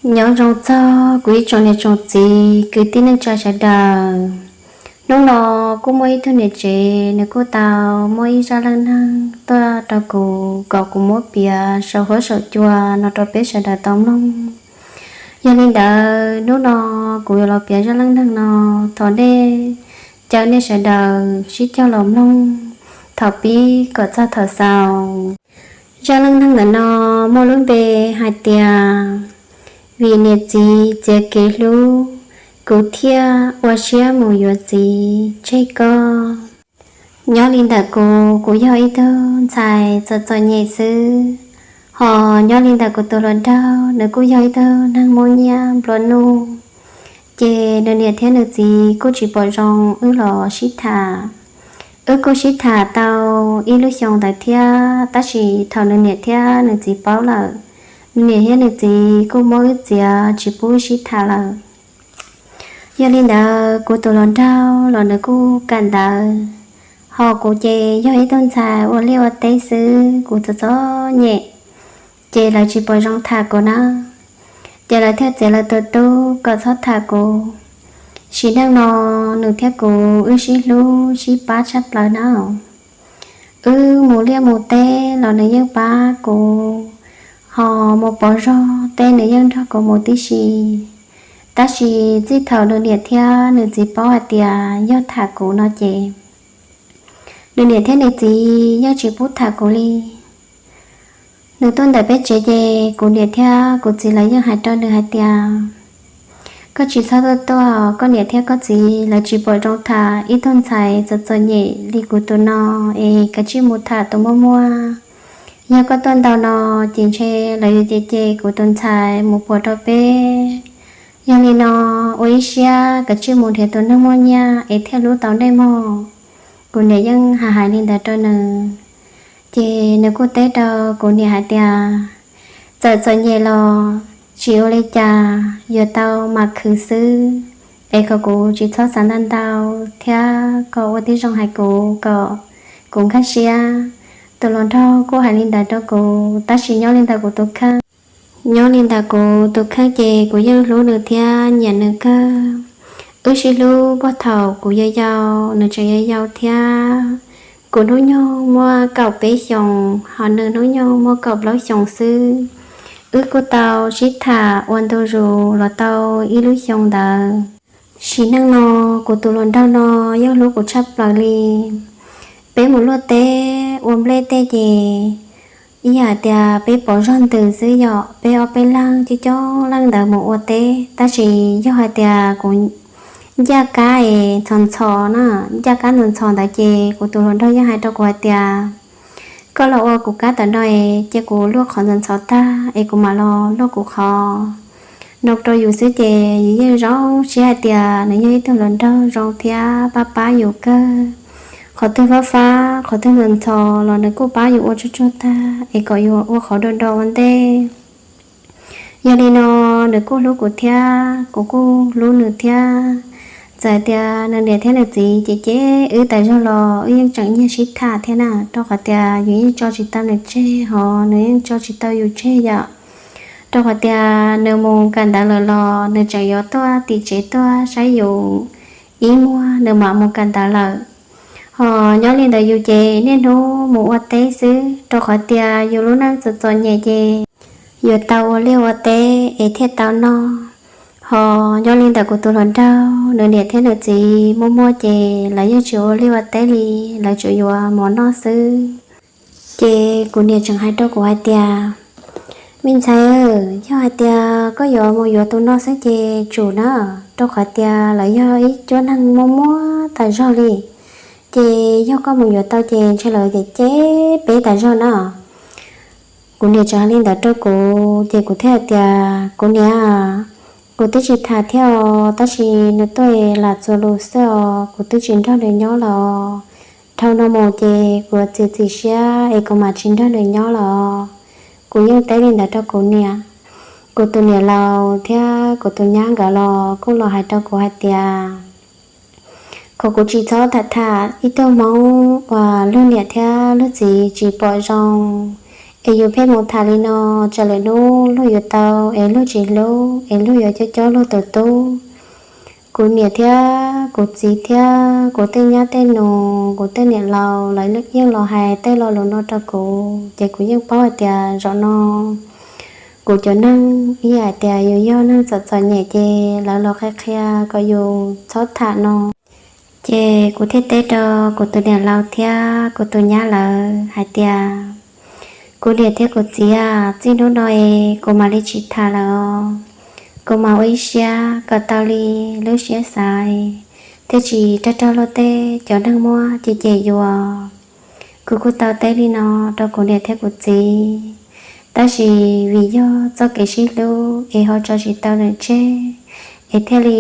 Nyob zoo txog kuv ib tsoom niam tsoom txiv kwv tij neej tsa sawv daws. Hnub no kuj muaj ib tug niam tsev nws kuj tau muaj ib zaj leej neeg tuaj rau kuv kom kuv muab piav saum huab saum cua no rau peb sawv daws tau mloog. Yog li ntawd hnub no kuv yuav los piav zaj leej neeg no, thov nej caw nej sawv daws sib cog los mloog thaum pib kom txog thaum xaus. Zaj leej neeg ntawm no muaj lub npe hais tias Vim niam txiv txiav kev hlub, kuv thiaj ua siab mus yuav txiv tseg koj. Nyob li ntawm kuv, kuv yog ib tug ntxhais txom txom nyem xwb, hos nyob li ntawm kuv tus hluas nraug nws kuj yog ib tug neeg muaj nyiaj nplua nuj. Ces nws niam thiab nws txiv kuj tsis pom zoo wb los sib tham. Wb kuj sib tham tau ib lub xyoo ntawd thiab, tab sis thaum nws niam thiab nws txiv paub lawm, nws niam thiab nws txiv kuj muab wb txiav tsis pub wb sib tham lawm. Yog li ntawd kuv tus hluas nraug los nws kuj kawm ntawv, hos kuv ces yog ib tug ntxhais ua liaj ua teb xwb, kuv txom txom nyem, ces lawv tsis pom zoo tham kuv na. Ces lawv thiaj txiav lawv tus tub kom txhob tham kuv. Sim neej no nws thiab kuv wb sib hlub sib pab tshaj plaws na. Wb mus liaj mus teb los nws yeej pab kuv, hos mus pov zog tej nws yeej nrog kuv mus tib si. Tab sis txij thaum nws niam thiab nws txiv paub hais tias yog tham kuv no ces nws niam thiab nws txiv yeej tsis pub tham kuv li. Nws tuaj ntawm peb tsev ces kuv niam thiab kuv txiv lawv yeej hais rau nws hais tias, koj tsis txhob tuaj tuaj, koj niam thiab koj txiv lawv tsis pom zoo tham ib tug ntxhais txom txom nyem li kuv tus no, es kav tsij mus tham tus muaj muaj. Yog koj tuaj ntau no ces ntshe lawv yuav cem cem kuv tus ntxhais mus puas rau peb. Yog li no ua ib siab kav tsij mus nrhiav tus neeg muaj nyiaj es thiaj hlub tau nej mog. Kuv niam yeej hais hais li ntawd rau nws. Ces nws kuj teb rau kuv niam hais tias, txawm txom nyem los tsis ua li cas, yuav tau mam khwv xwb, es kom kuv tsis txhob xav ntau ntau thiab kom ua tib zoo hais kuv kom kuv nkag siab. Tus hluas nraug kuj hais li ntawd rau kuv, tab sis nyob li ntawm kuv tus kheej, nyob li ntawm kuv tus kheej ces kuv yeej hlub nws thiab nyiam nws kawg. Wb sib hlub puag thaum kuv yau yau, nws tseem yau yau thiab. Kuv hnub nyoog muaj kaum peb xyoos, hos nws hnub nyoog muaj kaum plaub xyoos xwb. Wb kuj tau sib tham ua ntu zus los tau ib lub xyoo ntawd. Sim neej no kuv tus hluas nraug no yeej hlub kuv tshaj plaws li. Peb mus luaj teb ua nplej tej ces ib yam tias peb pov zog ntws xwb yom, peb ob peb leeg coob coob leej ntawd mus ua teb, tab sis yog hais tias kuv ncaj kab es ntxhov ntxhov na, ncaj kab ntxhov ntxhov ntawd ces kuv tus hluas nraug yeej hais rau kuv hais tias, koj los ua kuv kab tom no es cia kuv luaj qhov ntxhov ntxhov tag es kuv mam los luaj kuv qhov. No rau yus xwb ces yus yeej zoo siab hais tias nws yog ib tug hluas nraug zoo thiab pab pab yus kawg. Qhov twg fab fab, qhov twg ntxhov ntxhov los nws kuj pab yus ua tsuag tsuag tag es kom yus ua qhov do do ua ntej. Yog li no nws kuj hlub kuv thiab kuv kuj hlub nws thiab. Txawm tias nws niam thiab nws txiv cem cem wb tas zog los wb yeej tseem nyiag sib tham thiab na, rau qhov tias yus yeej tso tsis tau nws tseg hos nws yeej tso tsis tau yus tseg yom. Rau qhov tias nws mus kawm ntawv lawm los nws tseem yuav tuaj tim tsev tuaj saib yus ib muag nws mam mus kawm ntawv lawm. Hos nyob li ntawd yus ces niaj hnub mus ua teb xwb, rau qhov tias yus lub neej txom txom nyem ces yuav tau ua liaj ua teb es thiaj tau noj. Hos nyob li ntawm kuv tus hluas nraug, nws niam thiab nws txiv muaj muaj ces lawv yeej tsis ua liaj ua teb li, lawv tsuas yuav mov noj xwb. Ces kuv niam tseem hais rau kuv hais tias, me ntxhais, yog hais tias koj yuav mus yuav tus no xwb ces tsum na, rau qhov tias lawv yog ib cuab neeg muaj muaj tas zog li. Ces yog koj mus yuav tau ces ntshe lawv cem cem peb tas zog na. Kuv niam tseem hais li ntawd rau kuv ces kuv thiaj hais tias, kuv niam, kuv twb tsis tham thiab os, tab sis nws tuaj lam txuas lus xwb os, kuv twb tsis nrog nws nyob los. Dhau no mus ces kuv txiav txim siab es kuv mam tsis nrog nws nyob los. Kuv yeej teb li ntawd rau kuv niam. Kuv tus niam laus thiab kuv tus nyab nkawd los kuj los hais rau kuv hais tias, kom kuv tsis txhob tham tham ib tug hmoob uas luag niam thiab luag txiv tsis pom zoo, Es yus pheej mus tham li no, tsam lwm hnub luag yuav tau es luag tsis hlub, es luag yuav cob cob luag tus tub. Kuv niam thiab kuv txiv thiab kuv tej nyab tej nus, kuv tej niam laus lawv yeej los hais tej lo lus no rau kuv, ces kuv yeej paub hais tias zaum no kuv cov neeg ib yam tias yus yog neeg txom txom nyem ces lawv los qhia qhia kom yus txhob tham no. Ces kuv thiaj teb rau kuv tus niam laus thiab kuv tus nyab lawv hais tias, kuv niam thiab kuv txiv, txij hnub no es kuv mam li tsis tham lawm os. Kuv mam ua ib siab kom tau li lub siab xav, thiaj tsis raug raug luag tej cov neeg muab cem cem yus. Kuv kuj tau teb li no rau kuv niam thiab kuv txiv, tab sis vim yog txoj kev sib hlub es ho tso tsis tau nws tseg, es thiaj li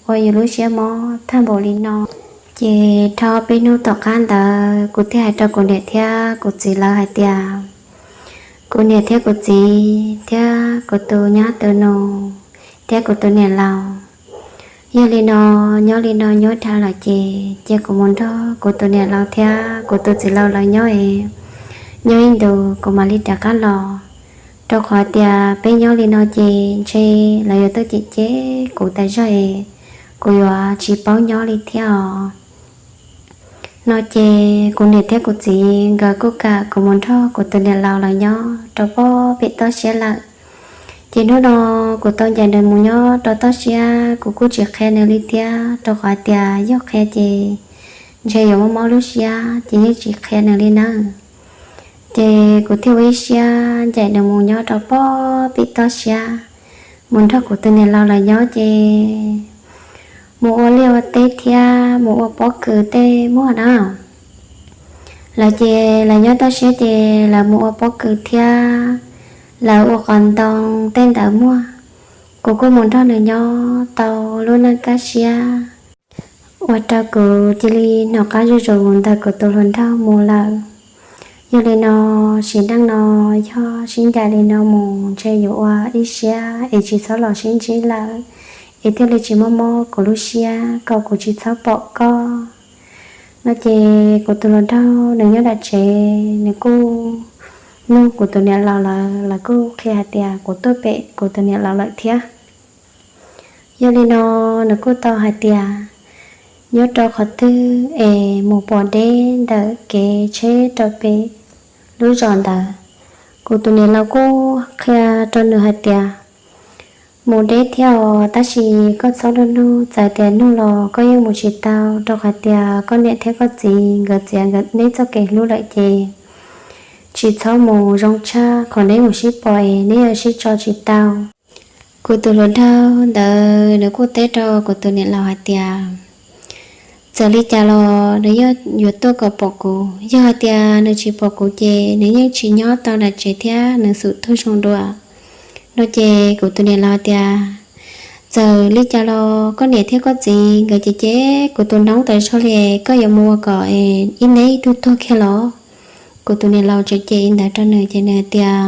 ua yus lub siab mob tag npaum li no. Ces dhau peb hnub tom qab ntawd kuv thiaj hais rau kuv niam thiab kuv txiv lawv hais tias, kuv niam thiab kuv txiv thiab kuv tus nyab tus nus thiab kuv tus niam laus, yog li no, nyob li no nyuaj dhau lawm ces cia kuv mus nrog kuv tus niam laus thiab kuv tus txiv laus lawv nyob es, nyob ib ntus kuv mam li rov qab los, rau qhov tias peb nyob li no ces ntshe lawv yuav tuaj cem cem kuv tas zog es kuv yuav tsis paub nyob li thiab os. No ces kuv niam thiab kuv txiv nkawd kuj kam kuv mus nrog kuv tus niam laus lawv nyob rau pem toj siab lawm. Ces hnub no kuv tau ncaim nws mus nyob rau toj siab, kuv kuj tsis qhia nws li thiab, rau qhov tias yog qhia ces ntshe yuav mob mob lub siab, ces yeej tsis qhia nws li nawb. Ces kuv thiaj ua ib siab ncaim nws mus nyob rau pem toj siab, mus nrog kuv tus niam laus lawv nyob ces mus ua liaj ua teb thiab mus ua pob kws tej muag na. Lawv ces lawv nyob toj siab ces lawv mus ua pob kws thiab lawv ua qos ntoo tej ntawd muag. Kuv kuj mus nrog nws nyob tau lub neej kaj siab, ua rau kuv cia li hnov qab zuj zus ntawm kuv tus hluas nraug mus lawm. Yog li no, sim neej no yog sib ncaim li no mus ntshe yuav ua ib siab es tsis txhob los sib ntsib lawm, es thiaj li tsis mob mob kuv lub siab kom kuv tsis txhob pom koj. No ces kuv tus hluas nraug nws nyob nram tsev, nws kuj nug kuv tus niam laus lawv, lawv kuj qhia hais tias kuv tuaj pem kuv tus niam laus lawm thiab. Yog li no, nws kuj tau hais tias nyob rau qhov twg es mus pom deb ntawm kev tsheb rau pem lub zos ntawd. Kuv tus niam laus kuj qhia rau nws hais tias mus deb thiab os, tab sis koj txhob nug nug, txawm tias nug los koj yeej mus tsis tau, rau qhov tias koj niam thiab koj txiv nkawd txiav nkawd neb txoj kev hlub lawm ces tsis txhob mus, zoo tshaj qhov neb mus sib pom es neb yuav sib tso tsis tau. Kuv tus hluas nraug ntawd nws kuj teb rau kuv tus niam laus hais tias txawm li cas los nws yeej yuav tuaj kom pom kuv, yog hais tias nws tsis pom kuv ces nws yeej tsis nyob tau nram tsev thiab nws xum tuag zoo dua. No ces kuv tus niam laus tias txawm li cas los koj niam thiab koj txiv nkawd ces ces kuv tus noob tas zog li, koj yuav mus ua kom ib neb ib tug tuag kiag los? Kuv tus niam laus tseem cem li ntawd rau nws ces nws tias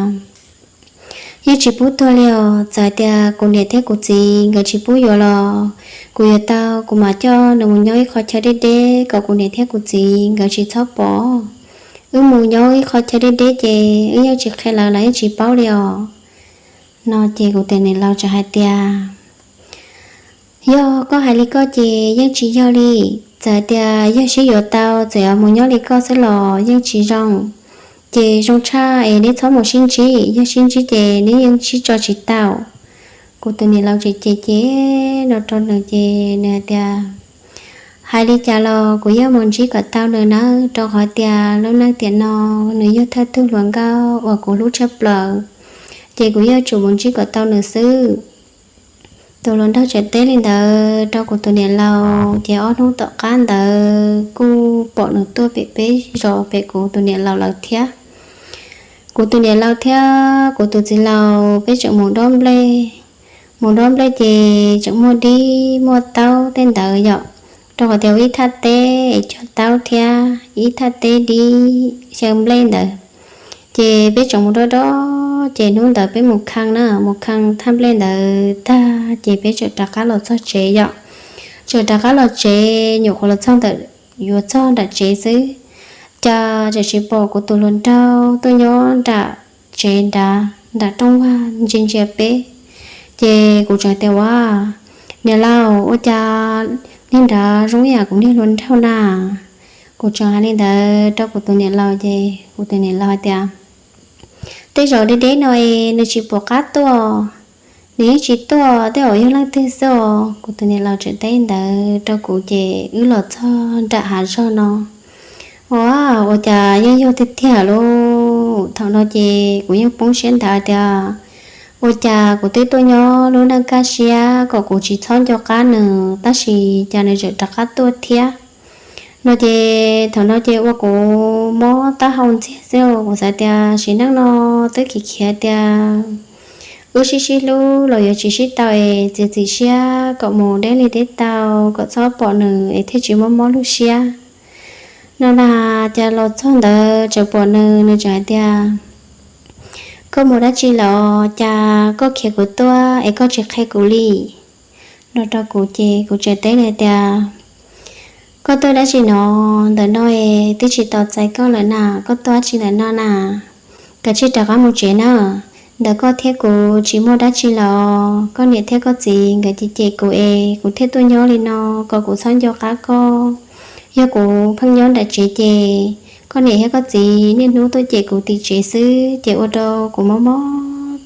yeej tsis pub tuag li os, txawm tias kuv niam thiab kuv txiv nkawd tsis pub yuav los kuv yuav tau, kuv mam coj nws mus nyob ib qho chaw deb deb kom kuv niam thiab kuv txiv nkawd tsis txhob pom. Wb mus nyob ib qho chaw deb deb ces wb yeej tsis qhia lawv, lawv yeej tsis paub li os. No ces kuv tus niam laus tseem hais tias yog koj hais li koj ces yeej tsis yog li, txawm tias yog sib yuav tau txawm yuav mus nyob li koj xwb los yeej tsis zoo. Ces zoo tshaj es neb txhob mus sib ntsib, yog sib ntsib ces neb yeej sib tso tsis tau. Kuv tus niam laus tseem cem cem no rau nws ces nws hais tias hais li cas los kuv yeej mus ntsib kom tau nws nawb, rau qhov tias lub neej tiam no nws yog thawj tug hluas nkauj uas kuv hlub tshaj plaws, ces kuv yuav tsum mus ntsib kom tau nws xwb. Tus hluas nraug tseem teb li ntawd rau kuv tus niam laus ces ob hnub tom qab ntawd kuj pom nws tuaj pem peb zos pem kuv tus niam laus lawv thiab. Kuv tus niam laus thiab kuv tus txiv laus peb tseem mus dob nplej. Mus dob nplej ces tseem muaj dib muaj taub tej ntawd yom, rau qhov tias ua ib thaj teb es cog taub thiab ib thaj teb dib xyaw nplej ntawd. Ces peb tseem mus dob dob ces hnub ntawd peb mus khee na, mus khee thaj nplej ntawd tag ces peb tseem rov qab los txog tsev yom. Tseem rov qab los tsev nyuam qhuav los txog ntawm, yuav txog nram tsev xwb, cas tseem tsis pom kuv tus hluas nraug tuaj nyob nram tsev nrad nram rooj vag ntsia ntsia peb. Ces kuv tseem tias, Ua, niam laus, ua cas niag nrad zoo ib yam kuv niag hluas nraug na? Kuv tseem hais li ntawd rau kuv tus niam laus ces kuv tus niam laus hais tias, Tej zaum deb deb no es nws tsis pom qab tuaj, nws yeej tsis tuaj, tej zaum yog leej twg xwb os. Kuv tus niam laus tseem teb ntawd rau kuv ces wb los txog nram hav zog no. Ua, ua cas yeej yog tiag tiag lauj. Thaum no ces kuv yeej poob siab nthav tias, Ua cas kuv twb tuaj nyob lub neej kaj siab kom kuv tsis txhob nco qab nws, tab sis cas nws tseem rov qab tuaj thiab? No ces thaum no ces ua kuv mob taub hau ntxiag xwb. Kuv xav tias sim neej no twb khiav khiav tias wb sib sib hlub los yuav tsis sib tau es txiav txim siab kom mus deb li deb tau, kom txhob pom nws es thiaj tsis mob mob lub siab. No na, cas los txog ntawd tseem pom nws, nws tseem hais tias, Koj mus dab tsi lawm, cas koj khiav kuv tuaj es koj tsis qhia kuv li? No rau kuv ces kuv tseem teb nws tias, Koj tuaj dab tsi no? Ntawm no es twb tsis tos txais koj lawm na, koj tuaj dab tsi ntawm no na? Kav tsij rov qab mus tsev na. Ntawm koj thiab kuv tsis muaj dab tsi lawm os. Koj niam thiab koj txiv nkawd cem cem kuv es kuv thiaj tuaj nyob li no, kom kuv txhob nco qab koj. Yog kuv pheej nyob nram tsev ces koj niam thiab koj txiv niaj hnub tuaj cem kuv tim tsev xwb, ces ua rau kuv mob mob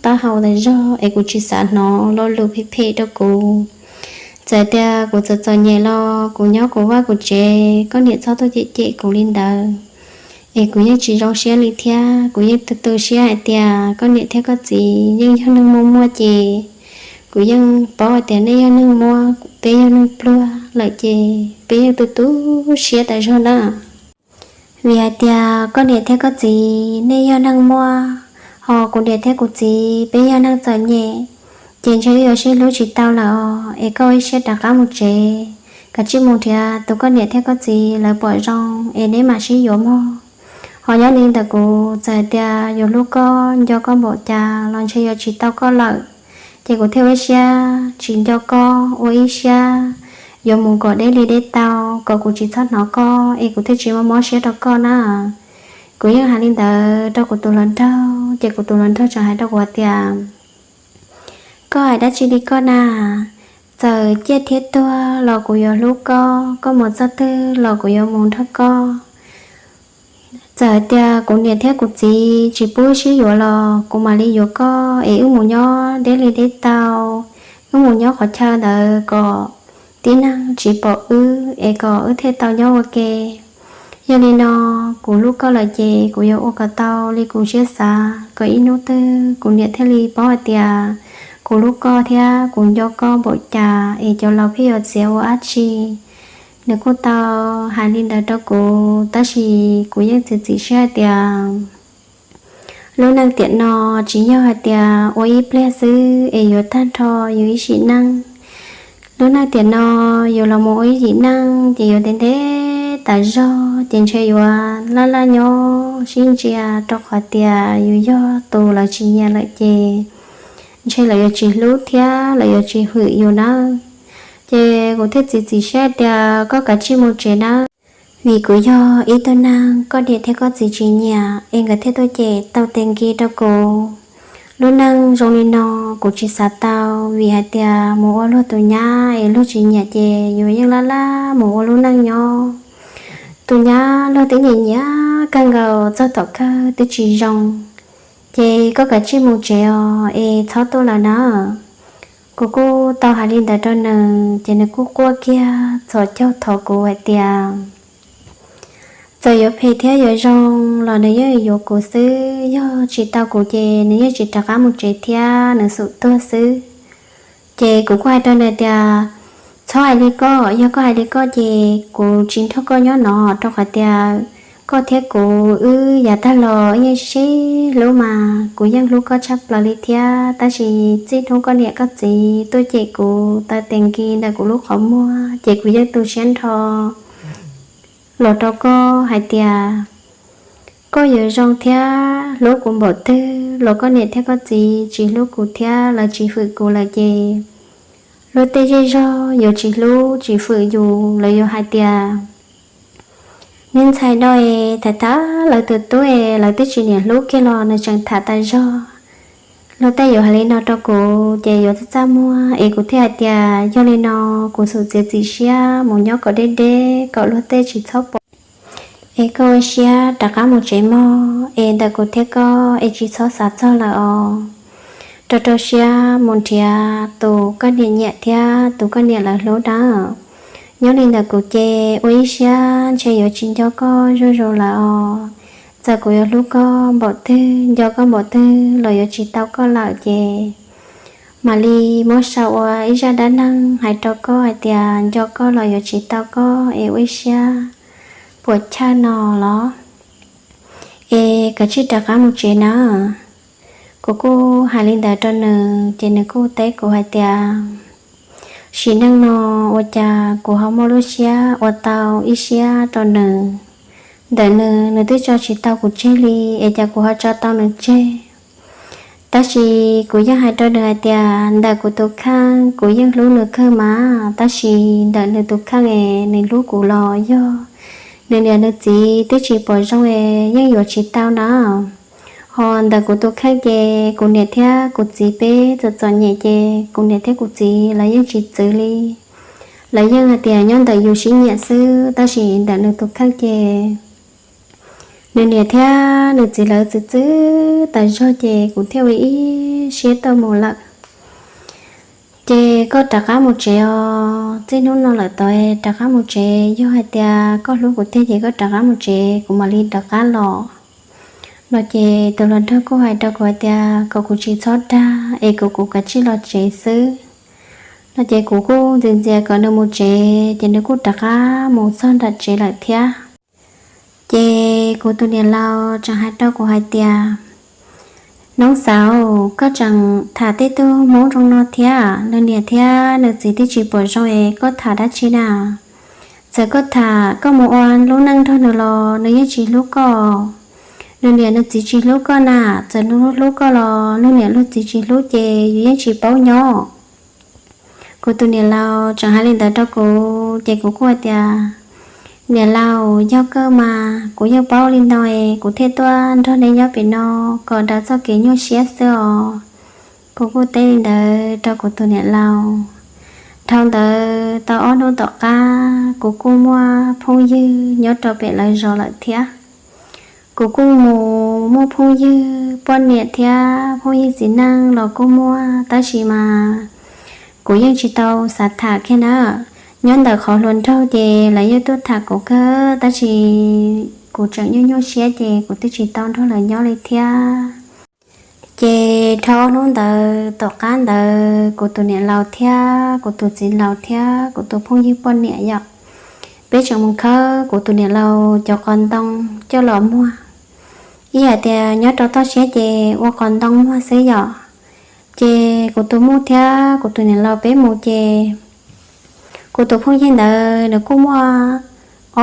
taub hau tas zog es kuv tsis xav hnov lo lus phem phem rau kuv. Txawm tias kuv txom txom nyem los kuv nyob kuv vaj kuv tsev, koj niam txhob tuaj cem cem kuv li ntawd. Es kuv yeej tsis zoo siab li thiab, kuv yeej tu tu siab hais tias koj niam thiab koj txiv yeej yog neeg muaj muaj ces kuv yeej paub hais tias nej yog neeg muaj, peb yog neeg pluag lawm ces peb yeej tu tu siab tas zog na. Vim hais tias koj niam thiab koj txiv nej yog neeg muaj, ho kuv niam thiab kuv txiv peb yog neeg txom nyem, ces ntshe wb yuav sib hlub tsis tau lawm os. Es koj ua ib siab rov qab mus tsev, kav tsij mus nrhiav tus koj niam thiab koj txiv lawv pom zoo es neb mam sib yuav mog. Ho nyob li ntawm kuv, txawm tias yuav hlub koj nco koj npaum cas los ntshe yuav tsis tau koj lawm. Ces kuv thiaj ua ib siab tsis nco koj, ua ib siab yuav mus kom deb li deb tau, kom kuv tsis txhob hnov koj es kuv thiaj tsis mob mob siab rau koj na. Kuv yeej hais li ntawd rau kuv tus hluas nraug, ces kuv tus hluas nraug tseem hais rau kuv tias, Koj hais dab tsi li koj na? Txawm ciaj thiab tuag los kuv yuav hlub koj, koj mus txog twg los kuv yuav mus nrog koj. Txawm tias kuv niam thiab kuv txiv tsis pub wb sib yuav los kuv mam li yuav koj es wb mus nyob deb li deb tau, wb mus nyob qhov chaw ntawd kom tib neeg tsis pom wb es kom wb thiaj tau nyob ua ke. Yog li no, kuv hlub koj lawm ces kuv yuav ua kom tau li kuv siab xav, kom ib hnub twg kuv niam thiaj li paub hais tias kuv hlub koj thiab kuv nco koj npaum cas es cov laus pheej yuav txiav ua dab tsi. Nws kuj tau hais li ntawd rau kuv, tab sis kuv yeej txiav txim siab hais tias lub neej tiam no tsis yog hais tias ua ib pliag xwb es yuav tag nrho yus ib sim neej. Lub neej tiam no yus los mus ua ib sim neej ces yuav ntev ntev tas zog, ces ntshe yuav laj laj nyob sib ntsia, rau qhov tias yus yog tus lawv tsis nyiam lawm ces ntshe lawv yuav tsis hlub thiab lawv yuav tsis hwm yus nawb. Ces kuv thiaj txiav txim siab tias koj kav tsij mus tsev nawb, vim kuv yog ib tug neeg koj niam thiab koj txiv tsis nyiam es nkawd thiaj tuaj cem tau tes nki rau kuv. Lub neej zoo li no kuv tsis xav tau, vim hais tias mus ua luag tus nyab es luag tsis nyiam ces yus yeej laj laj mus ua lub neej nyob. Tus nyab luag twb nyiam nyiam kawg nkaus, txog tom kawg twb tsis zoo, ces koj kav tsij mus tsev os es txhob tuaj lawm na. Kuv kuj tau hais li ntawd rau nws ces nws kuj quaj kiag txhos caug thov kuv hais tias txawm yuav phem thiab yuav zoo los nws yeej yuav kuv xwb, yog tsis tau kuv ces nws yeej tsis rov qab mus tsev thiab, nws xum tuag xwb. Ces kuv kuj hais rau nws tias txhob hais li koj, yog koj hais li koj ces kuv tsis nrog koj nyob no, rau qhov tias koj thiab kuv wb yav tag los wb yeej sib hlub mas kuv yeej hlub koj tshaj plaws li thiab, tab sis txij hnub koj niam koj txiv tuaj cem kuv tau tes nki ntawm kuv lub qhov muag ces kuv yeej tu siab nrho los rau koj hais tias koj yuav zoo thiab hlub kuv npaum twg los koj niam thiab koj txiv tsis hlub kuv thiab lawv tsis hwm kuv lawm ces luag tej zej zog yuav tsis hlub tsis hwm yus, lawv yuav hais tias Niag ntxhais no es tham tham lawv tus tub es lawv twb tsis niam hlub kiag los nws tseem tham tas zog. Luag tej yuav hais li no rau kuv ces yuav txaj txaj muag es kuv thiaj hais tias yog li no kuv xum txiav txim siab mus nyob kom deb deb kom luag tej tsis txhob pom. Es koj ua siab rov qab mus tsev mog, es ntawm kuv thiab koj es tsis txhob xav txog lawm os. Rau rau siab mus nrhiav tus koj niam nyiam thiab tus koj niam lawv hlub na. Nyob li ntawm kuv ces ua ib siab ntshe yuav tsis nco koj zuj zus lawm os. Txawm kuv yuav hlub koj npaum twg, nco koj npaum twg los yuav tsis tau koj lawm ces mam li muab sau ua ib zaj dab neeg hais rau koj hais tias nco koj los yuav tsis tau koj es ua ib siab puas chawj no los. Es kav tsij rov qab mus tsev na. Kuv kuj hais li ntawd rau nws ces nws kuj teb kuv hais tias sim neej no ua cas kuv ho muaj lub siab ua tau ib siab rau nws. Ntawm nws, nws twb tso tsis tau kuv tseg li es cas kuv ho tso tau nws tseg. Tab sis kuv yeej hais rau nws hais tias ntawm kuv tus kheej kuv yeej hlub nws kawg mas, tab sis ntawm nws tus kheej es nws hlub kuv los yog nws niam nws txiv twb tsis pom zoo es yeej yuav tsis tau na. Ho ntawm kuv tus kheej ces kuv niam thiab kuv txiv peb txom txom nyem ces kuv niam thiab kuv txiv lawv yeej tsis txwv li. Lawv yeej hais tias nyob ntawm yus sib nyiam xwb, tab sis ntawm nws tus kheej ces nws niam thiab nws txiv lawv txwv txwv tas zog ces kuv thiaj ua ib siab tuaj mus lawm. Ces koj rov qab mus tsev os, txij hnub no lawm tod rov qab mus tsev, yog hais tias koj hlub kuv tiag ces koj rov qab mus tsev kuv mam li rov qab los. No ces tus hluas nraug kuj hais rau kuv hais tias kom kuv tsis txhob dag es kom kuv kav tsij los tsev xwb. No ces kuv kuj ntxias ntxias kom nws mus tsev ces nws kuj rov qab mus txog nram tsev lawm thiab. Ces kuv tus niam laus tseem hais rau kuv hais tias, Noob Xauv, koj tseem tham tej tug Hmoob zoo no thiab, nws niam thiab nws txiv twb tsis pom zoo es koj tham dab tsi na? Txawm koj tham koj mus ua lub neej nrog nws los nws yeej tsis hlub koj. Nws niam nws txiv tsis hlub koj na, txawm nws hlub hlub koj los luag niam luag txiv tsis hlub ces yus yeej tsis paub nyob. Kuv tus niam laus tseem hais li ntawd rau kuv ces kuv kuj hais tias, Niam laus, yog kawg mas kuv yeej paub li no es kuv thiaj tuaj nrog nej nyob pem no kom daws txoj kev nyuaj siab xwb os. Kuv kuj teb li ntawd rau kuv tus niam laus. Dhau ntawd tau ob hnub tom qab kuv kuj muaj phooj ywg nyob rau pem lawv zos lawm thiab. Kuv kuj mus muaj phooj ywg poj niam thiab phooj ywg txiv neej los kuj muaj, tab sis mas kuv yeej tsis tau xav tham kiag na. Nyob ntawm qhov hluas nraug ces lawv yeej tuaj tham kuv kawg, tab sis kuv tseem nyuaj nyuaj siab ces kuv twb tsis tau nrog lawv nyob li thiab. Ces dhau ob hnub ntawd tom qab ntawd kuv tus niam laus thiab kuv tus txiv laus thiab kuv tus phooj ywg poj niam yom, peb tseem mus khawb kuv tus niam laus cov qos ntoo coj los muag. Ib hais tias nyob rau toj siab ces ua qos ntoo muag xwb yom. Ces kuv tus muam thiab kuv tus niam laus peb mus ces kuv tus phooj ywg ntawd nws kuj muaj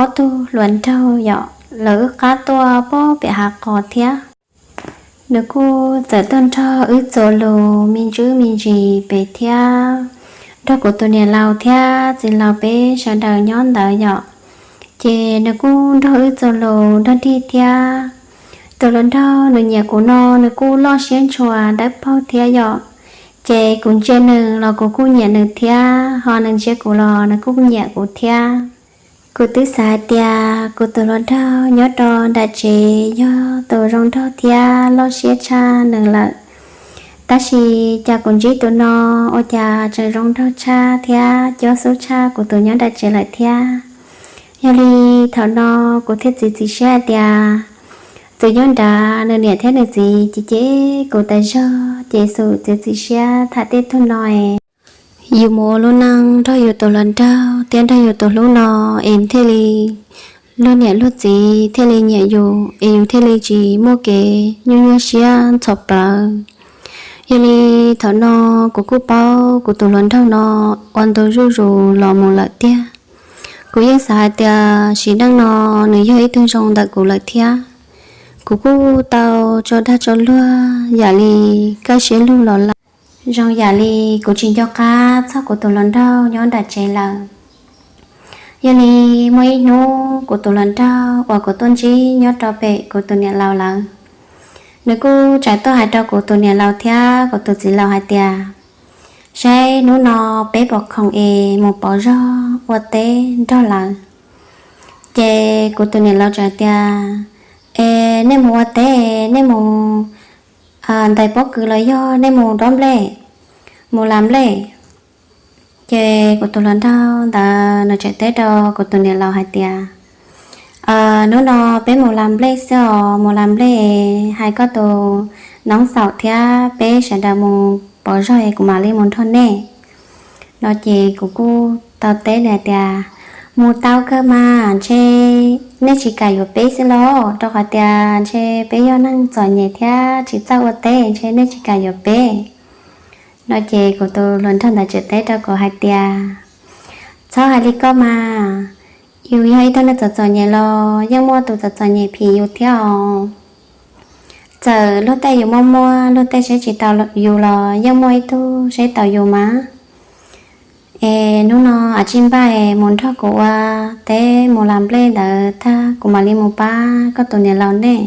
ob tug hluas nraug yom, lawv wb qab tuaj pem hav qos thiab. Nws kuj txawm tuaj nrog wb txuas lus me ntsis me ntsis pem thiab, nrog kuv tus niam laus thiab txiv laus peb sawv daws nyob ntawd yom. Ces nws kuj nrog wb txuas lus nrog dig thiab. Tus hluas nraug nws nyiam kuv no nws kuj loj siab ntshua dawb paug thiab yom. Ces kuv ntsia nws los kuv kuj nyiam nws thiab, ho nws ntsia kuv los nws kuj nyiam kuv thiab. Kuv twb xav hais tias kuv tus hluas nraug nyob rau nram tsev yog tus zoo nraug thiab loj siab tshaj nws lawm, tab sis cas kuv ntsib tus no ua cas tseem zoo nraug tshaj thiab cob xub tshaj kuv tus nyob nram tsev lawm thiab. Yog li thaum no kuv thiaj txiav txim siab hais tias txawm nyob nrad nws niam thiab nws txiv cem cem kuv tas zog ces xum txiav txim siab tham tej tug no es yus mus ua lub neej nrog yus tus hluas nraug thiab nrog yus tus hlub no es thiaj li luag niam luag txiv thiaj li nyiam yus es yus thiaj li tsis muaj kev nyuaj nyuaj siab ntxhov plawv. Yog li thaum no kuv kuj paub kuv tus hluas nraug no ua ntu zuj zus los mus lawm tiag. Kuv yeej xav hais tias sim neej no nws yog ib tug zoo ntawm kuv lawm thiab. Kuv kuj tau tso dag tso luag yam li kaj siab lug los lawm, zoo yam li kuv tsis nco qab txog kuv tus hluas nraug nyob nram tsev lawm. Yog li muaj ib hnub kuv tus hluas nraug uas kuv tuaj ntsib nyob rau pem kuv tus niam laus lawv, nws kuj tseem tuaj hais rau kuv tus niam laus thiab kuv tus txiv laus hais tias, saib hnub no peb puas khoom es mus pauv zog ua teb nrog lawv. Ces kuv tus niam laus tseem tias, es nej mus ua teb, nej mus ntais pob kws los yog nej mus dob nplej, mus las nplej? Ces kuv tus hluas nraug ntawd nws tseem teb rau kuv tus niam laus hais tias, hnub no peb mus las nplej xwb os, mus las nplej, hais koj tus noob xaum thiab peb sawv daws mus pauv zog es kuv mam li mus nrog nej. No ces kuv kuj tau teb nws hais tias, mus tau kawg mas, ntshe nej tsis kam yuav peb xwb los, rau qhov tias ntshe peb yog neeg txom nyem thiab tsis txawj ua teb, ntshe nej tsis kam yuav peb. No ces kuv tus hluas nraug ntawd tseem teb rau kuv hais tias, txhob hais li koj mas, yus yog ib tug neeg txom txom nyem los yeej muaj tus txom txom nyem phim yus thiab os. Txawm luag tej yus muaj muaj, luag tej saib tsis taus yus los yeej muaj ib tug saib taus yus mas. Es hnub no a tsij npaj es mus nrog kuv ua teb mus las nplej ntawd tag kuv mam li mus pab koj tus niam laus nej.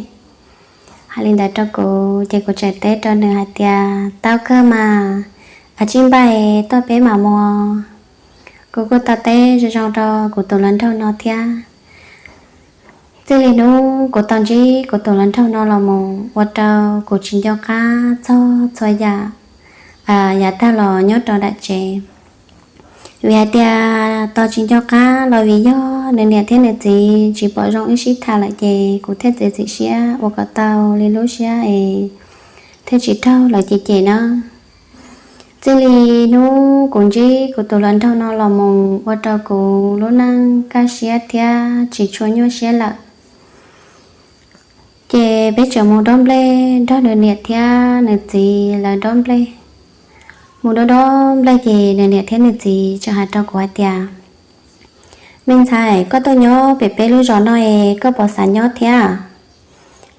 Hais li ntawd rau kuv ces kuv tseem teb rau nws hais tias, tau kawg mas, a tsij npaj es tuaj peb mam mus. Kuv kuj tau teb zoo zoo rau kuv tus hluas nraug no thiab. Txij li hnub kuv tau ntsib kuv tus hluas nraug no los mus ua rau kuv tsis nco qab txog txhua yam, yav tag los nyob rau nram tsev. Vim hais tias tau tsis nco qab los vim yog nws niam thiab nws txiv tsis pom zoo wb sib tham lawm ces kuv thiaj txiav txim siab ua kom tau li lub siab es thiaj tsis raug lawv cem cem na. Txij li hnub kuv ntsib kuv tus hluas nraug no los mus ua rau kuv lub neej kaj siab thiab tsis tshua nyuaj siab lawm. Ces peb tseem mus dob nplej nrog nws niam thiab nws txiv lawv dob nplej. Mus dob dob nplej ces nws niam thiab nws txiv tseem hais rau kuv hais tias, me ntxhais, koj tuaj nyob pem peb lub zos no es koj puas xav nyob thiab,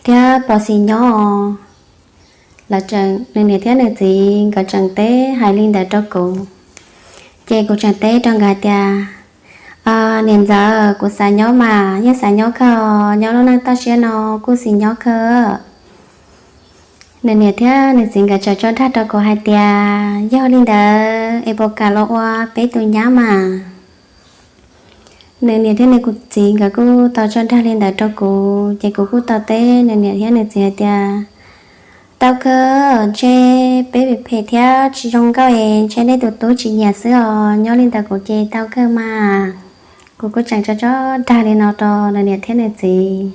thiab puas xis nyob? Lawv tseem, nws niam thiab nws txiv nkawd tseem teb hais li ntawd rau kuv. Ces kuv tseem teb rau nkawd hais tias, niam ntxawm, kuv xav nyob mas yeej xav nyob kawg, nyob lub neej toj siab no kuj xis nyob kawg. Nws niam thiab nws txiv nkawd tseem tso dag rau kuv hais tias, yog li ntawd es puas kam los ua peb tus nyab mas? Nws niam thiab nws txiv nkawd kuj tau tso dag li ntawd rau kuv ces kuv kuj tau teb nws niam thiab nws txiv hais tias, tau kawg, ntshe peb phem phem thiab tsis zoo nkauj es ntshe nej tus tub tsis nyiam xwb os, nyob li ntawd kuv ces tau kawg mas. Kuv kuj tseem tso tso dag li no rau nws niam thiab nws txiv.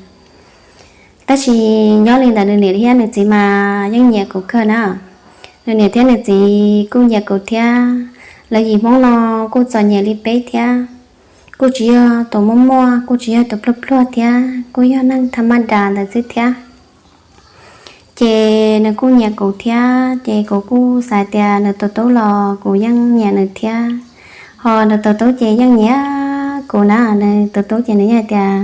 Tab sis nyob li ntawd nws niam thiab nws txiv mas yeej nyiam kuv kawg na. Nws niam thiab nws txiv kuj nyiam kuv thiab. Lawv yim Hmoob no kuj txom nyem li peb thiab, kuj tsis yog tus muaj muaj, kuj tsis yog tus pluag pluag thiab, kuj yog neeg tham maj das ntawd xwb thiab. Ces nws kuj nyiam kuv thiab ces kuv kuj xav tias nws tus tub los kuv yeej nyiam nws thiab, ho nws tus tub ces yeej nyiam kuv na. Nws tus tub ces nws yeej hais tias,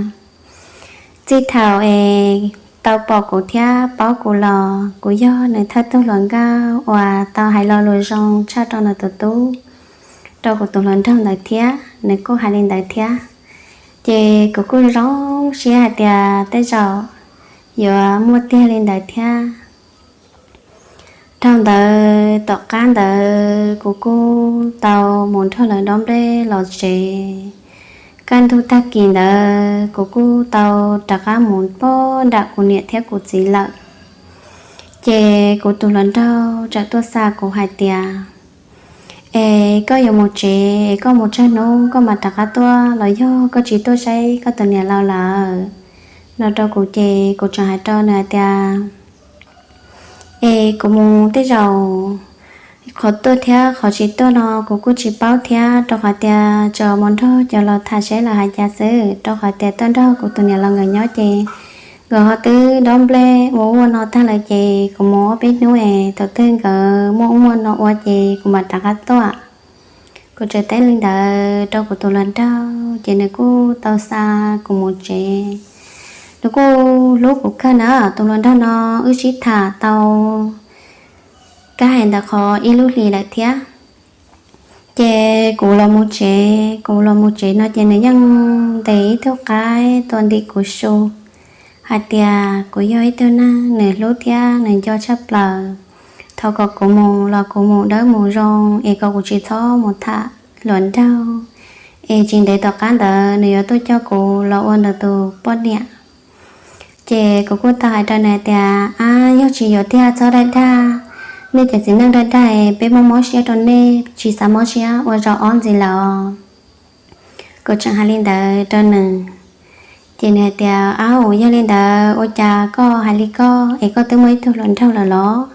txij thaum es tau pom kuv thiab paub kuv los kuv yog nws thawj tug hluas nkauj uas tau hais lo lus zoo tshaj rau nws tus tub, rau kuv tus hluas nraug ntawd thiab. Nws kuj hais li ntawd thiab. Ces kuv kuj zoo siab hais tias tej zaum yuav muaj tiag li ntawd thiab. Dhau ntawd tom qab ntawd kuv kuj tau mus nrog lawv dob nplej los tsev. Kaj ntug tag kis ntawd kuv kuj tau rov qab mus pog nram kuv niam thiab kuv txiv lawm. Ces kuv tus hluas nraug txawm tuaj xa kuv hais tias, es koj yuav mus tsev es koj mus tsawg hnub koj mam rov qab tuaj los yog koj tsis tuaj saib koj tus niam laus lawm? No rau kuv ces kuv tseem hais rau nws hais tias, es kuv mus tej zaum qhov tuaj thiab qhov tsis tuaj no kuv kuj tsis paub thiab, rau qhov tias tseem mus nrog cov laus tham seb lawv hais cas xwb, rau qhov tias tuaj nrog kuv tus niam laus nkawd nyob ces nkawd ho twb dob nplej ua ub ua no tag lawm ces kuv mus ob peb hnub es thaum twg nkawd muaj ub muaj no ua ces kuv mam rov qab tuaj. Kuv tseem teb li ntawd rau kuv tus hluas nraug ces nws kuj tau xa kuv mus tsev. Nws kuj hlub kuv kawg na, tus hluas nraug no wb sib tham tau kab hais ntawm qhov ib lub hlis lawm thiab. Ces kuv los mus tsev, kuv los mus tsev no ces nws yeej ntes ib tug qaib tua ntim kuv su hais tias kuv yog ib tug neeg nws hlub thiab nws nco tshaj plaws. Thov kom kuv mus los kuv mus dawb mus zoo es kom kuv tsis txhob mus tham hluas nraug, es tsis ntev tom qab ntawd nws yuav tuaj coj kuv los ua nws tus poj niam. Ces kuv kuj tau hais rau nws tias, Ab, yog tsis yuav tiag txhob dag dag, nej cov txiv neej dag dag es peb muab mob siab rau nej, tsis xav mob siab ua zaum ob ntxiv lawm. Kuv tseem hais li ntawd rau nws, ces nws hais tias, Au, yog li ntawd ua cas koj hais li koj es koj twb muaj ib tug hluas nraug lawm los?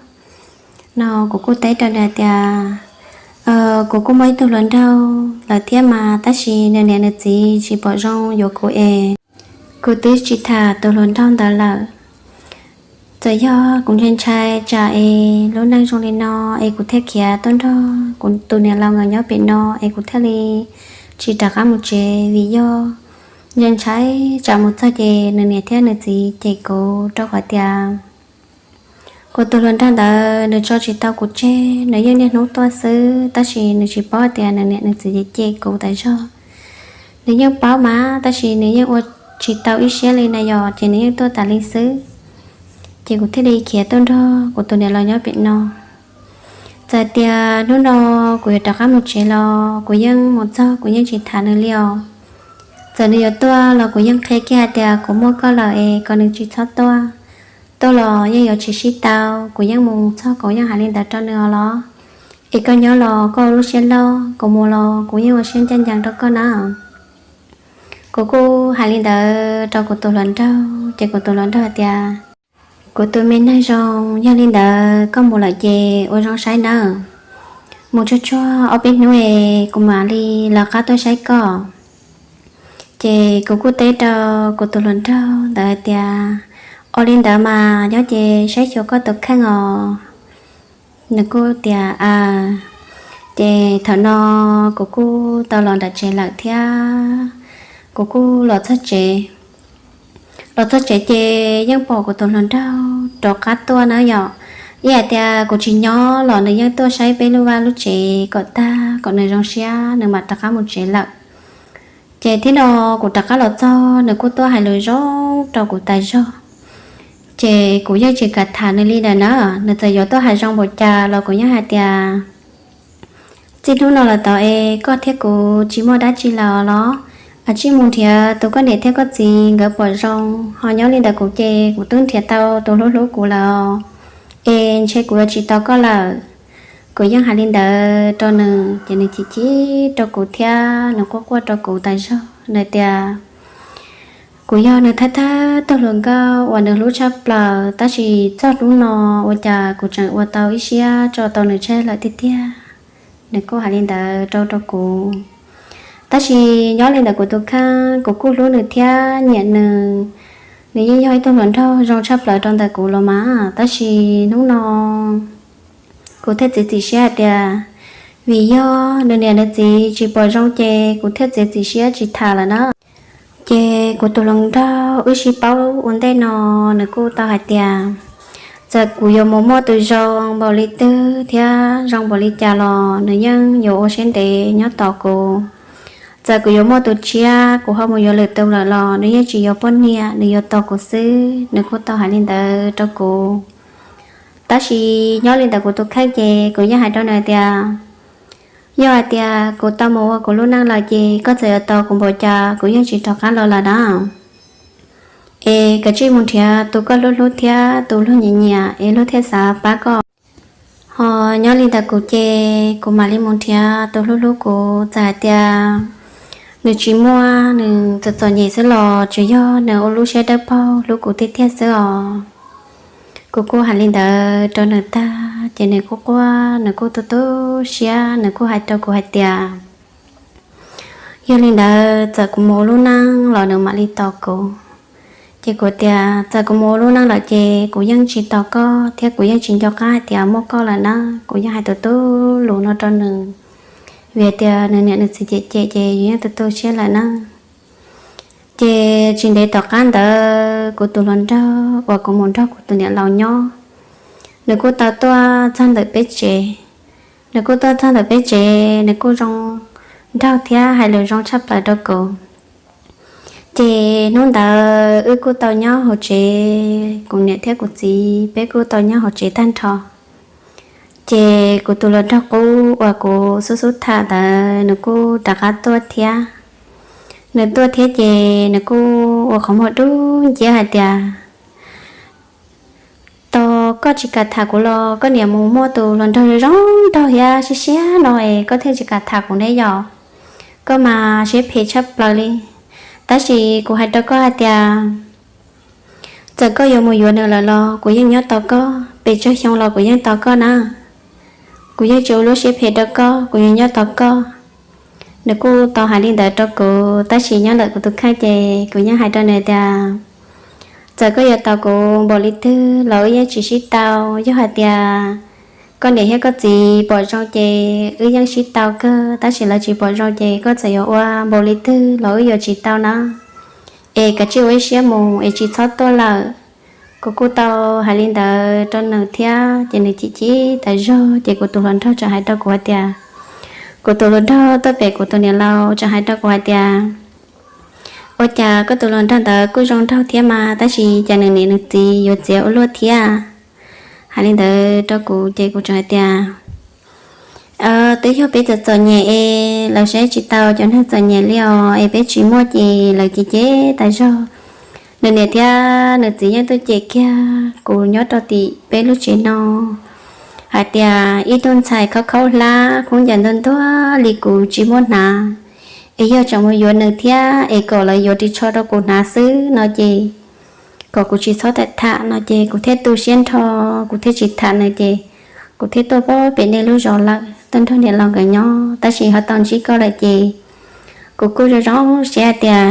No kuv kuj teb rau nws tias, Kuv kuj muaj ib tug hluas nraug lawm thiab mas, tab sis nws niam nws txiv tsis pom zoo yuav kuv es kuv twb tsis tham tus hluas nraug ntawd lawm. Txawm yog kuv ntshai ntshai tsam es lub neej zoo li no es kuv thiaj khiav tuaj nrog kuv tus niam laus nkawd nyob pem no es kuv thiaj li tsis rov qab mus tsev, vim yog ntshai ntshai tsam mus txog ces nws niam thiab nws txiv cem kuv, rau qhov tias kuv tus hluas nraug ntawd nws tso tsis tau kuv tseg, nws yeej niaj hnub tuaj xwb, tab sis nws tsis paub tias nws niam nws txiv cem kuv tas zog. Nws yeej paub mas, tab sis nws yeej ua tsis tau ib siab li na yom, ces nws yeej tuaj tas li xwb. Ces kuv thiaj li khiav tuaj nrog kuv tus niam laus nyob pem no. Txawm tias hnub no kuv yuav rov qab mus tsev los kuv yeej mus txog kuv yeej tsis tham nws li os. Txawm nws yuav tuaj los kuv yeej qhia kiag hais tias kuv muaj koj lawm es kom nws tsis txhob tuaj. Tuaj los yeej yuav tsis sib tau, kuv yeej mus txog kuv yeej hais li ntawd rau nws os los. Es koj nyob los koj ua lub siab loj, kuv mus los kuv yeej ua siab ncaj ncees rau koj na. Kuv kuj hais li ntawd rau kuv tus hluas nraug, ces kuv tus hluas nraug hais tias, Kuv tus me neeg zoo, yog li ntawd koj mus lawm ces ua zoo saib nawb. Mus tsuag tsuag ob peb hnub es kuv mam li lawv qab tuaj saib koj. Ces kuv kuj teb rau kuv tus hluas nraug ntawd hais tias, Ua li ntawd mas nyob ces saib xyuas koj tus kheej os. Nws kuj tias, Aws. Ces thaum no kuv kuj tau los nram tsev lawm thiab, kuv kuj los txog tsev. Los txog tsev ces yeej pom kuv tus hluas nraug rov qab tuaj na yom. Ib hais tias kuv tsis nyob los nws yeej tuaj saib peb lub vaj lub tsev kom tag kom nws zoo siab nws mam rov qab mus tsev lawm. Ces thiab no kuv rov qab los txog nws kuj tuaj hais lus zoo rau kuv tas zog. Ces kuv yeej tsis kam tham nws li lawm na, nws txawm yuav tuaj hais zoo npaum cas los kuv yeej hais tias, Txij hnub no los tod es koj thiab kuv tsis muaj dab tsi lawm los, a, tsij mus nrhiav tus koj niam thiab koj txiv nkawd pom zoo, ho nyob li ntawd kuv ces kuv twb nrhiav tau tus hlub hlub kuv lawm, es ntshe kuv yuav tsis tos koj lawm. Kuv yeej hais li ntawd rau nws ces nws chim chim rau kuv thiab nws quaj quaj rau kuv tas zog, nws tias kuv yog nws thawj thawj tug hluas nkauj uas nws hlub tshaj plaws, tab sis txog hnub no ua cas kuv tseem ua tau ib siab tso tau nws tseg lawm tiag tiag. Nws kuj hais li ntawd rau rau kuv. Tab sis nyob li ntawm kuv tus kheej, kuv kuj hlub nws thiab nyiam nws. Nws yeej yog ib tug hluas nraug zoo tshaj plaws rau ntawm kuv los mas, tab sis hnub no kuv thiaj txiav txim siab hais tias, vim yog nws niam nws txiv tsis pom zoo ces kuv thiaj txiav txim siab tsis tham lawm na. Ces kuv tus hluas nraug wb sib paub ua ntej no, nws kuj tau hais tias, txawm kuv yuav mus muaj tus zoo npaum li twg thiab zoo npaum li cas los nws yeej yuav ua siab ntev nyob tos kuv. Txawm kuv yuav muaj tus tshiab, kuv ho mus yuav lwm tus lawm los nws yeej tsis yuav poj niam, nws yuav tos kuv xwb. Nws kuj tau hais li ntawd rau kuv. Tab sis nyob li ntawm kuv tus kheej ces kuv yeej hais rau nws tias, yog hais tias kuv tau mus ua kuv lub neej lawm ces koj txawm yuav tos kuv npaum cas kuv yeej tsis rov qab los lawm na. Es koj tsij mus nrhiav tus koj hlub hlub thiab tus luag nyiam nyiam es luag thiaj xav pab koj. Ho nyob li ntawm kuv ces kuv mam li mus nrhiav tus hlub hlub kuv. Txawm hais tias nws tsis muaj, nws txom txom nyem xwb los tsuas yog nws ua lub siab dawb paug hlub kuv tiag tiag xwb os. Kuv kuj hais li ntawd rau nws tag ces nws kuj quaj, nws kuj tu tu siab, nws kuj hais rau kuv hais tias, yog li ntawd txawm kuv mus ua lub neej los nws mam li tos kuv. Ces kuv tias txawm kuv mus ua lub neej lawm ces kuv yeej tsis tos koj thiab kuv yeej tsis nco qab hais tias muaj koj lawm na. Kuv yeej hais tus tub lus no rau nws, vim tias nws niam nws txiv cem cem ces yus yeej tu tu siab lawm na. Ces tsis ntev tom qab ntawd kuv tus hluas nraug uas kuv mus nrog kuv tus niam laus nyob, nws kuj tau tuaj txog ntawm peb tsev. Nws kuj tuaj txog ntawm peb tsev, nws kuj zoo nraug thiab hais lus zoo tshaj plaws rau kuv. Ces hnub ntawd wb kuj tau nyob hauv tsev, kuv niam thiab kuv txiv peb kuj tau nyob hauv tsev tag nrho. Ces kuv tus hluas nraug qub uas kuv xub xub tham ntawd nws kuj rov qab tuaj thiab. Nws tuaj thiab ces nws kuj ua qhov muag dub nciab hais tias, Tos koj tsis kam tham kuv los koj niam mus muaj tus hluas nraug zoo nraug thiab siab siab no es koj thiaj tsis kam tham kuv ne yom? Koj mas siab phem tshaj plaws li. Tab sis kuv hais rau koj hais tias, txawm koj yuav mus yuav nws lawm los kuv yeej nyob tos koj, pes tsawg xyoo los kuv yeej tos koj na. Kuv yeej tsis ua lub siab phem rau koj, kuv yeej nyob tos koj. Nws kuj tau hais li ntawd rau kuv, tab sis nyob ntawm kuv tus kheej ces kuv yeej hais rau nws tias, txawm koj yuav tos kuv npaum li twg los wb yeej tsis sib tau. Yog hais tias koj niam thiab koj txiv pom zoo ces wb yeej sib tau kawg, tab sis lawv tsis pom zoo ces koj txawm yuav ua npaum li twg los wb yuav tsis tau na. Es kav tsij ua ib siab mus es tsis txhob tuaj lawm. Kuv kuj tau hais li ntawd rau nws thiab ces nws chim chim tas zog ces kuv tus hluas nraug tseem hais rau kuv hais tias, kuv tus hluas nraug tuaj pem kuv tus niam laus tseem hais rau kuv hais tias, ua cas koj tus hluas nraug ntawd kuj zoo nraug thiab mas tab sis cas nws niam nws txiv yuav txiav ua luaj thiab? Hais li ntawd rau kuv ces kuv tseem hais tias, twb yog peb txom txom nyem es lawv saib tsis taus cov neeg txom nyem li os, es peb tsis muaj ces lawv cem cem tas zog. Nws niam thiab nws txiv yeej tuaj cem kiag kuv nyob rau tim peb lub tsev no hais tias ib tug ntxhais khaub khaub hlab khaub ncaws ntuag ntuag li kuv tsis muaj hnav, es yog tseem mus yuav nws thiab es kom lawv yuav ris tsho rau kuv hnav xwb no ces kom kuv tsis txhob tham tham no ces kuv thiaj tu siab nrho, kuv thiaj tsis tham nws ces kuv thiaj tuaj pem nej lub zos lawm tuaj nrog niam laus nkawd nyob, tab sis ho tau ntsib koj lawm ces kuv kuj zoo zoo siab tias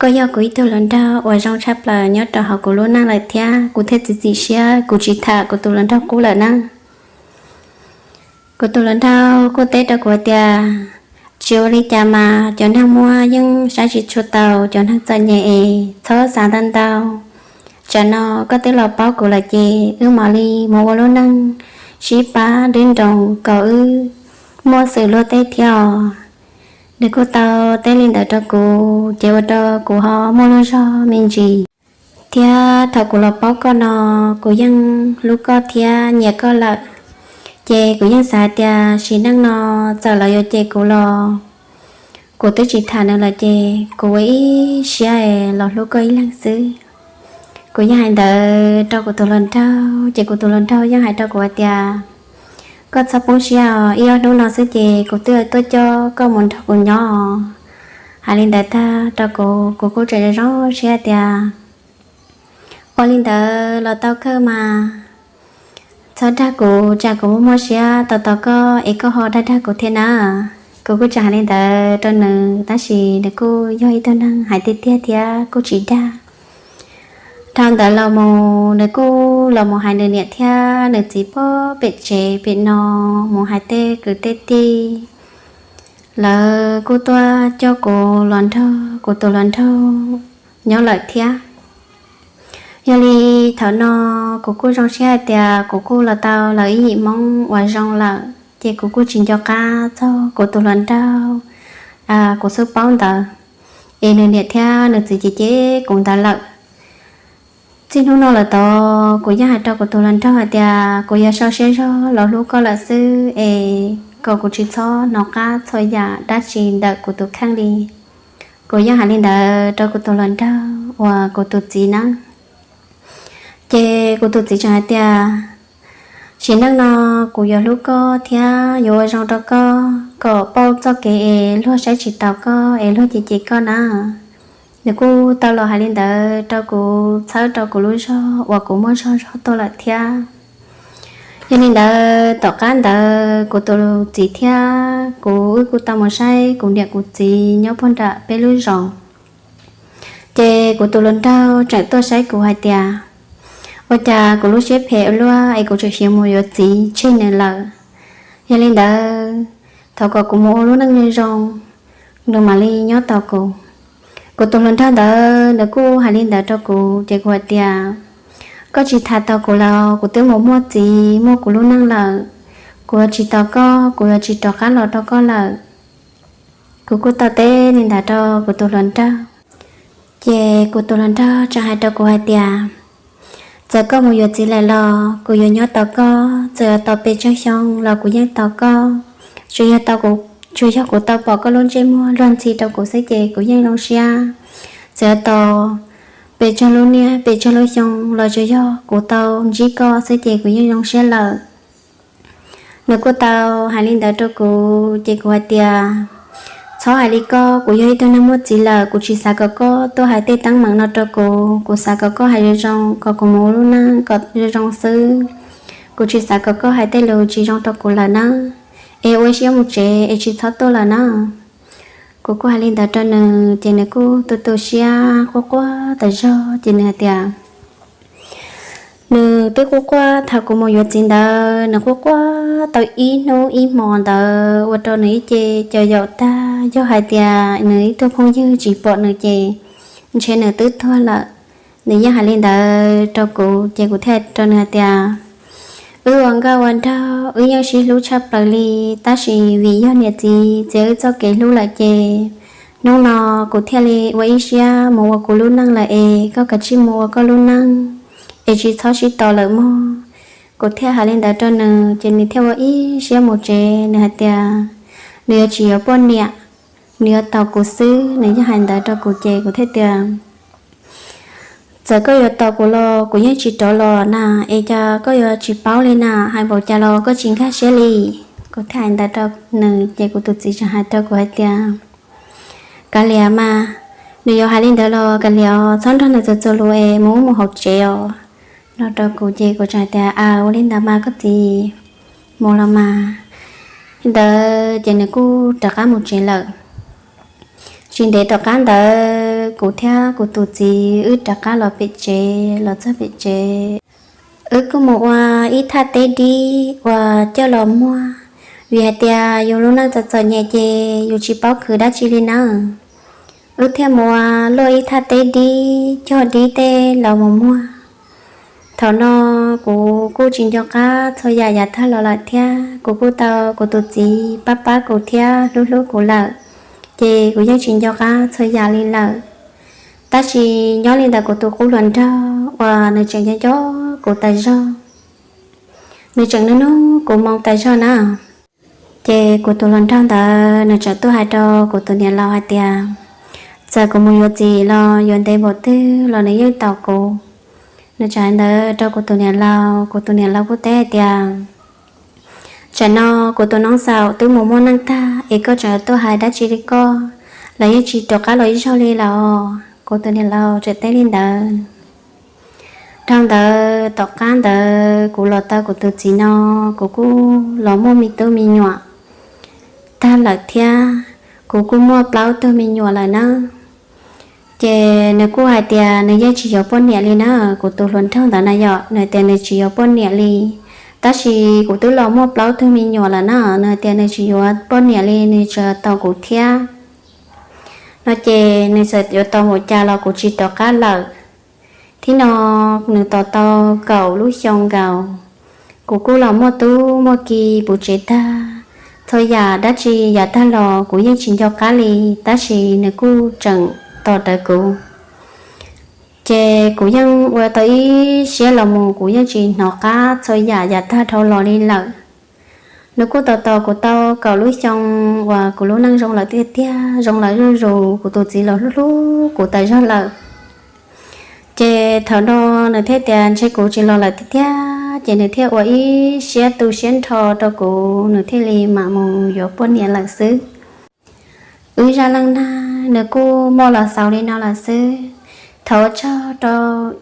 koj yog kuv ib tug hluas nraug uas zoo tshaj plaws nyob rau hauv kuv lub neej lawm thiab kuv thiaj txiav txim siab kuv tsis tham kuv tus hluas nraug qub lawm na. Kuv tus hluas nraug kuj teb rau kuv tias, tsis ua li cas mas cov neeg muaj yeej saib tsis tshua taus cov neeg txom nyem es txhob xav ntau ntau. Tsam no koj twb los paub kuv lawm ces wb mam li mus ua lub neej sib pab nrib nroos kom wb muaj xwm luag tej thiab os. Nws kuj tau teb li ntawd rau kuv ces ua rau kuv ho muaj lub zog me ntsis. Thiab thaum kuv los paub koj no, kuv yeej hlub koj thiab nyiam koj lawm. Ces kuv yeej xav tias sim neej no txawm lawv yuav cem kuv los kuv twb tsis tham nws lawm ces kuv ua ib siab los hlub koj ib leeg xwb. Kuv yeej hais ntawd rau kuv tus hluas nraug ces kuv tus hluas nraug yeej hais rau kuv hais tias, koj txhob poob siab os, ib ob hnub no xwb ces kuv twb tuaj coj koj mus nrog kuv nyob. Hais li ntawd tag rau kuv, kuv kuj tseem zoo siab tias, ua li ntawd los tau kawg mas, txhob dag kuv tsam kuv muaj muaj siab tos tos koj es koj ho dag dag kuv thiab na. Kuv kuj tseem hais li ntawd rau nws tab sis nws kuj yog ib tug neeg hais tiag tiag thiab kuj tsis dag. Dhau ntawd los mus nws kuj los mus hais nws niam thiab nws txiv pem tsev pem no, mus hais tej kwv tej tij, lawv kuj tuaj coj kuv los nrog kuv tus hluas nraug nyob lawm thiab. Yog li thaum no kuv kuj zoo siab hais tias kuv kuj los tau lawv ib yim Hmoob uas zoo lawm ces kuv kuj tsis nco qab txog kuv tus hluas nraug kuv xub paub ntawd, es nws niam thiab nws txiv cem cem kuv ntawd lawm. Txij hnub no lawm tod kuv yeej hais rau kuv tus hluas nraug hais tias kuv yuav sau siab zog los hlub koj lawm xwb es kom kuv tsis txhob hnov qab txhua yam dab tsi ntawm kuv tus kheej li. Kuv yeej hais li ntawd rau kuv tus hluas nraug uas kuv tus txiv na. Ces kuv tus txiv tseem hais tias, sim neej no kuv yuav hlub koj thiab yuav ua zoo rau koj kom pauj txoj kev es luag saib tsis taus koj es luag cem cem koj na. Nws kuj tau los hais li ntawd rau kuv txhawb rau kuv lub zog uas kuv muaj zog zog tuaj lawm thiab. Yog li ntawd tom qab ntawd kuv tus txiv thiab kuv wb kuj tau mus saib kuv niam kuv txiv nyob puag nram peb lub zos. Ces kuv tus hluas nraug tseem tuaj saib kuv hais tias, ua cas kuv lub siab phem ua luaj es kuv tseem xav mus yuav txiv tseg nws lawm. Yog li ntawd, thov kom kuv mus ua lub neej zoo zoo, nws mam li nyob tos kuv. Kuv tus hluas nraug ntawd nws kuj hais li ntawd rau kuv ces kuv hais tias, koj tsis tham tau kuv los kuv twb mus muaj txiv muaj kuv lub neej lawm. Kuv yuav tsis tos koj, kuv yuav tsis rov qab los rau koj lawm. Kuv kuj tau teb li ntawd rau kuv tus hluas nraug. Ces kuv tus hluas nraug tseem hais rau kuv hais tias, txawm koj mus yuav txiv lawm los kuv yuav nyob tos koj, txawm yuav tos pes tsawg xyoo los kuv yeej tos koj. Tsuas yog tau, tsuas yog kuv tau pom koj lub ntsej muag luag ntxhi rau kuv xwb ces kuv yeej zoo siab. Txawm yuav tos pes tsawg lub niaj pes tsawg lub xyoo los tsuas yog kuv tau ntsib koj xwb ces kuv yeej zoo siab lawm. Nws kuj tau hais li ntawd rau kuv ces kuv hais tias, txhob hais li koj, kuv yog ib tug neeg muaj txiv lawm, kuv tsis xav kom koj tuaj hais tej teeb meem no rau kuv. Kuv xav kom koj hais zoo zoo, kom kuv mus ua lub neej kom zoo zoo xwb. Kuv tsis xav kom koj hais tej lus tsis zoo rau kuv lawm na. Es ua siab mus tsev es tsis txhob tuaj lawm na. Kuv kuj hais li ntawd rau nws ces nws kuj tu tu siab quaj quaj tas zog ces nws hais tias, nws twb quaj quaj thaum kuv mus yuav txiv ntawd, nws quaj quaj tau ib hnub ib hmo ntawd ua rau nws ib ce cov yaum tag. Yog hais tias nws ib tug phooj ywg tsis pom nws ces ntshe nws twb tuag lawm. Nws yeej hais li ntawd rau kuv ces kuv thiaj rau nws hais tias, wb ua nkauj ua nraug wb yeej sib hlub tshaj plaws li, tab sis vim yog niam txiv txiav wb txoj kev hlub lawm ces hnub no kuv thiaj li ua ib siab mus ua kuv lub neej lawm es koj kav tsij mus ua koj lub neej es tsis txhob sib tos lawm mog. Kuv thiaj hais li ntawd rau nws ces nws thiaj ua ib siab mus tsev. Nws hais tias nws yuav tsis yuav poj niam, nws yuav tos kuv xwb. Nws yeej hais ntawd rau kuv ces kuv thiaj tias, txawm koj yuav tos kuv los kuv yeej tsis rov los na, es cas koj yuav tsis paub li na, hais npaum cas los koj tsis nkag siab li. Kuv thiaj hais ntawd rau nws ces kuv tus txiv tseem hais rau kuv hais tias, kav liam mas, nws yuav hais li ntawd los kav liam os, txhob nrog nws txuas txuas lus es mus ub mus hauv tsev os, no rau kuv ces kuv tseem hais tias, a, ua li ntawd mas koj txiv, mus los mas. Li ntawd ces nws kuj rov qab mus tsev lawm. Tsis ntev tom qab ntawd kuv thiab kuv tus txiv wb rov qab los pem tsev, los txog pem tsev, wb kuj mus ua ib thaj teb dib uas coj los muag, vim hais tias yus lub neej txom txom nyem ces yus tsis paub khwv dab tsi li nawb. Wb thiaj mus ua luaj ib thaj teb dib, cog dib tej los mus muag. Thaum no kuv kuj tsis nco qab txhua yam yav tag los lawm thiab kuv kuj tau kuv tus txiv pab pab kuv thiab hlub hlub kuv lawm, ces kuv yeej tsis nco qab txhua yam li lawm. Tab sis nyob li ntawm kuv tus qub hluas nraug uas nws tseem nco nco kuv tas zog, nws tseem nug nug kuv moo tas zog na. Ces kuv tus hluas nraug ntawd nws txawm tuaj hais rau kuv tus niam laus hais tias, txawm kuv mus yuav txiv los yuav ntev npaum twg los nws yeej tos kuv. Nws txawm hais ntawd rau kuv tus niam laus, kuv tus niam laus kuj teb hais tias, tsam no kuv tus noob xaum twb mus muaj neej tag es koj tseem tuaj hais dab tsi li koj, lawv yeej tsis rov qab los ib zaug li lawm. Kuv tus niam laus txawm teb li ntawd. Dhau ntawd tom qab ntawd kuv los tau kuv tus txiv no, kuv kuj los muaj me tub me nyuam tag lawm thiab. Kuv kuj muaj plaub tug me nyuam lawm na. Ces nws kuj hais tias nws yeej tsis yuav poj niam li na. Kuv tus hluas nraug ntawd na yom, nws tias nws tsis yuav poj niam li, tab sis kuv twb los muaj plaub tug me nyuam lawm na. Nws tias nws tsis yuav poj niam li, nws tsuas tos kuv thiab no ces nws txawm yuav tos mus cas los kuv tsis rov qab lawm. Thiab no nws tos tau kaum lub xyoo nkaus, kuv kuj los muaj tub muaj ki puv tsev tag. Txhua yam dab tsi yav tag los kuv yeej tsis nco qab li, tab sis nws kuj tseem tos rawv kuv. Ces kuv yeej ua tau ib siab los mus, kuv yeej tsis hnov qab txhua yam yav tag dhau los li lawm. Nws kuj tos tos kuv tau kaum lub xyoo uas kuv lub neej zoo lawm tiag tiag, zoo lawm zuj zus, kuv tus txiv los hlub hlub kuv tas zog lawm. Ces thaum no nws thiaj tias ntshe kuv tsis los lawm tiag tiag, ces nws thiaj ua ib siab tu siab nrho rau kuv, nws thiaj li mam mus yuav poj niam lawm xwb. Wb zaj leej neeg nws kuj muaj los xaus li no lawm xwb. Thov ua tsaug rau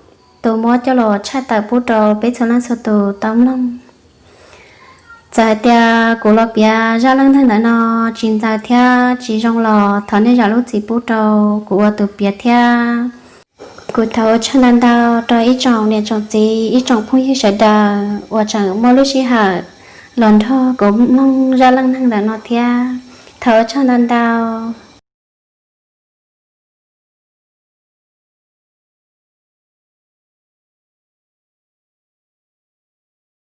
tus muab coj los tshaj tawm pub rau peb txhua leej txhua tus tau mloog. Txawm hais tias kuv los piav zaj leej neeg ntawm no tsis ntxaws thiab tsis zoo los thov nej zam lub txim pub rau kuv ua tus piav thiab. Kuv thov ua tsaug ntau ntau rau ib tsoom niam tsoom txiv, ib tsoom phooj ywg sawv daws uas tseem muaj lub sij hawm los nrog kuv mloog zaj leej neeg ntawm no thiab. Thov ua tsaug ntau ntau.